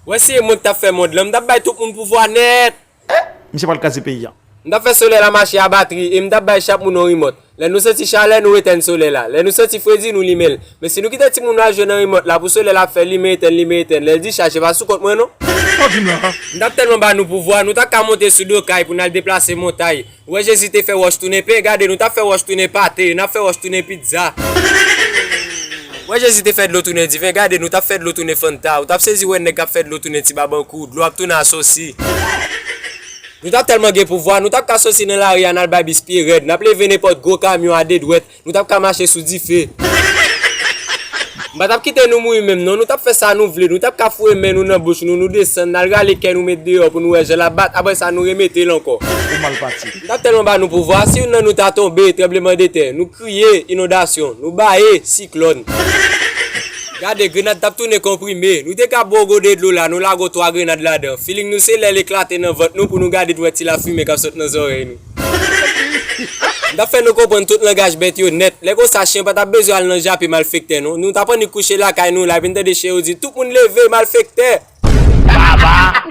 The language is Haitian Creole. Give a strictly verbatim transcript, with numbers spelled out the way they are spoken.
Wè si e mwen k t ap fè mond lan, m t ap bay tout moun pouvwa nèt. Misye pral kraze peyi a. M t ap fè solèy la mache a batri e m t ap bay chak moun yon rimòt. Lè nou santi chalè, nou etèn solèy la. Lè nou santi fredi, nou limen l. Men si nou kite timoun yo al jwe nan rimòt la pou solèy la ap fè limen etèn, limen etèn, lè l dichaje pa sou kont mwen non. M t ap tèlman ba nou pouvwa, nou t ap ka monte sou do kay pou n al deplase montay. Ou wè Jezi te fè wòch tounen pen, gade nou t ap fè wòch tounen pate, n ap fè wòch tounen pizza. Ou wè Jezi te fè dlo tounen diven, gade nou t ap fè dlo tounen Fanta. Ou t ap sezi wè nèg k ap fè dlo tounen ti babankou, dlo ap tounen asosi. Nou t ap tèlman gen pouvwa, nou t ap ka soti nan lari a n al bay bis pye rèd, n ap leve nenpòt gwo kamyon a de dwèt, nou t ap ka mache sou dife. M pa t ap kite nou mouri menm non, nou t ap fè sa nou vle, nou t ap ka foure men nou nan bouch nou, nou desann, n al rale kè nou met deyò pou nou wè jan l ap bat, apre sa nou remete l ankò. Ou mal pati. M t ap tèlman ba nou pouvwa, si youn nan nou ta tonbe, tranblemanntè, nou kriye, inondasyon, nou baye, siklòn. Gade, grenad t ap tounen konprime. Nou te ka bwè yon gode dlo la, nou lage yon twa grenad ladan. Feeling nou se lè l eklate nan vant nou pou nou gade n wè ti lafimen k ap sot nan zòrèy nou. M t ap fè nou konprann tout langaj bèt yo nèt. Lè konsa, chen pa t ap bezwen al nan jape malfektè non. Nou t ap annik kouche lakay nou la, epi n tande chen yo di, "Tout moun leve, malfektè!" Baba!